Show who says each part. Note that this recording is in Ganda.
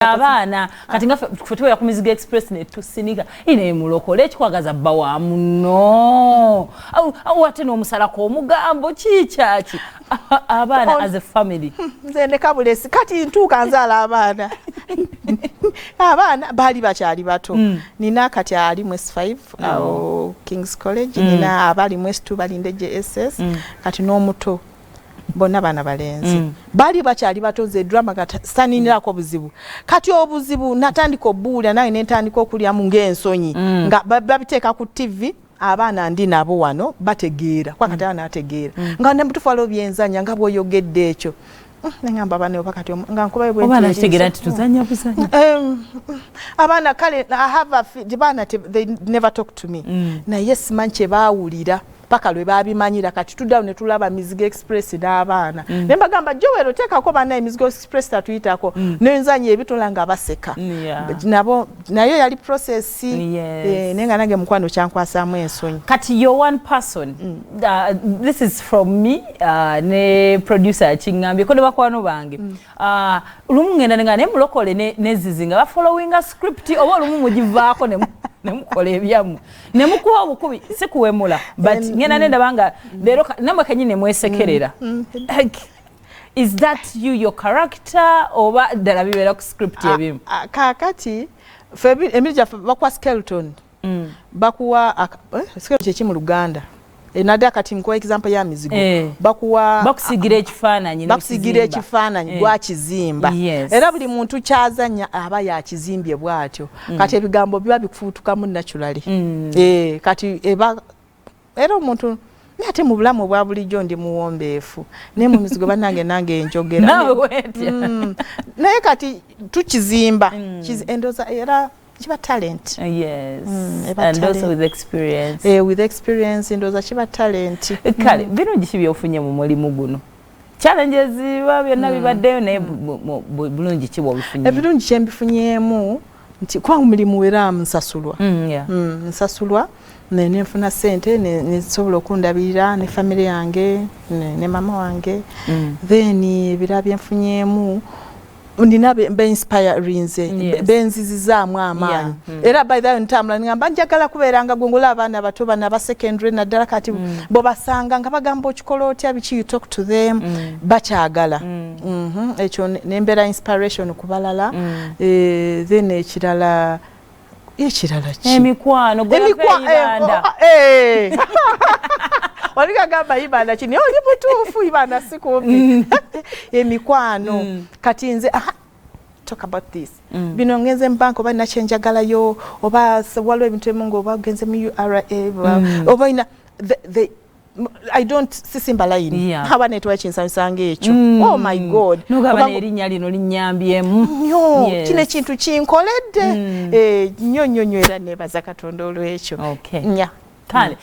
Speaker 1: Abaana kati nga ffe tubeera ku Mizigo Express ne tusinika ine mulokole ekikwagaza bba wa muno, ate n'omusalako omugambo kikyaki abaana as a family.
Speaker 2: Nze ndeka bulesi. Kati ntuuka nzaala abaana, abaana baali bakyali bato. Nina kati ali mu S5 awo Kings College, nina abali mu S2 balinde JSS, kati n'omuto, bonna baana balenzi. Baali bakyali bato, nze drama kati saninirako buzibu. Kati obuzibu natandika obuwulira nange nentandika okulyamu ng'ensonyi, nga babiteeka ku TV, abaana ndi nabo wano bategeera kwa kati abaana bategeera nga nemutufu waliwo byenzanya nga bw'oyogedde ekyo. Neŋŋamba abaana oba kati nga nkubayo bwe
Speaker 1: Obaana
Speaker 2: nti
Speaker 1: kitegeera
Speaker 2: eriiso.
Speaker 1: nti tuzanya buzanya.
Speaker 2: Abaana kale I have a baana they never talk to me, naye simanyi kye baawulira paka lwe baabimanyira. Kati tuddawo ne tulaba Mizigo Express n'abaana, ne mbagamba, "Joel, oteekako banna Emizigo Express tatuyitako." Nenzanya ebitola nga baseka. Nabo naye yali process. Eh, naye nga nange mukwano kyankwasaamu ensonyi.
Speaker 1: Kati you're one person, this is from me, ne producer akiŋŋambye ko ne bakwano bange. Lumu ŋŋenda nenga naye mulokole nezizi nga bafollowinga script, oba olumu mugivaako ne mukola ebyammwe ne mukuba obukubi, si kuwemula, but ŋŋenda nendaba nga leero nammwe kenyini ne mwesekerera. Like, is that you, your character, oba ddala bibeera ku script ebimu?
Speaker 2: Ah, ah, kaakati ffe emirimu gyaffe bakuwa skeleton. Bakuwa skeleton kyeki mu Luganda? Nadde kati nkuwa example ya mizigo. Bakuwa
Speaker 1: Bakusigira ekifaananyi.
Speaker 2: Bakusigira
Speaker 1: N'okizimba.
Speaker 2: ekifaananyi. Gwakizimba. Era buli muntu kyazanya aba yakizimbye bw'atyo. Kati ebigambo biba bikufuutukamu naturally. Kati eba era omuntu, naye ate mu bulamu obwa bulijjo ndi muwombeefu, naye mu mizigo bannange nange enjogera.
Speaker 1: Naawe wetya.
Speaker 2: Naye kati tukizimba. Endowooza era kiba talent. Eba
Speaker 1: And also
Speaker 2: talent.
Speaker 1: with experience.
Speaker 2: Eh, with experience ndowooza kiba talent.
Speaker 1: Kale birungi ki byofunye mu mulimu guno? Challenges biba byonna bibaddeyo, naye bulungi ki bwobifunye?
Speaker 2: Ebirungi kyembifunyeemu nti kuba omulimu era nsasulwa. Nsasulwa nenfuna sente nesobola okundabirira ne famire yange ne mama wange. Then ebirala byenfunyeemu, nina beinspirinze, benzizizaamu amaanyi. Era by the way ntambula ngamba njagala kubeera nga gwe, ngula abaana bato bano aba secondary naddala kati bwebasanga nga bagamba, "Okikola otya? Biki?" You talk to them, bakyagala. Ekyo nembeera inspiration ku balala. Eh, then ekirala ki?
Speaker 1: Emikwano.
Speaker 2: Eh,
Speaker 1: Ibanda.
Speaker 2: Oh, eh. Oli kagamba Ibanda kini, oli mutuufu, Ibanda si kumpi. Emikwano. Kati nze, aha, talk about this. Bino ngenze mu banka oba nakyenjagalayo oba waliwo ebintu ebimu nga oba ogenze mu URA oba ina I don't sisimba line. Aba netwa kinsanyusanga ekyo. Oh my God.
Speaker 1: Nogaba n'erinnya lino linnyambyemu.
Speaker 2: Nnyo. Kino ekintu kinkoledde. Eh, nnyo nnyo nnyo, era nebaza Katonda olw'ekyo.
Speaker 1: Okay.
Speaker 2: Nya.
Speaker 1: Kale.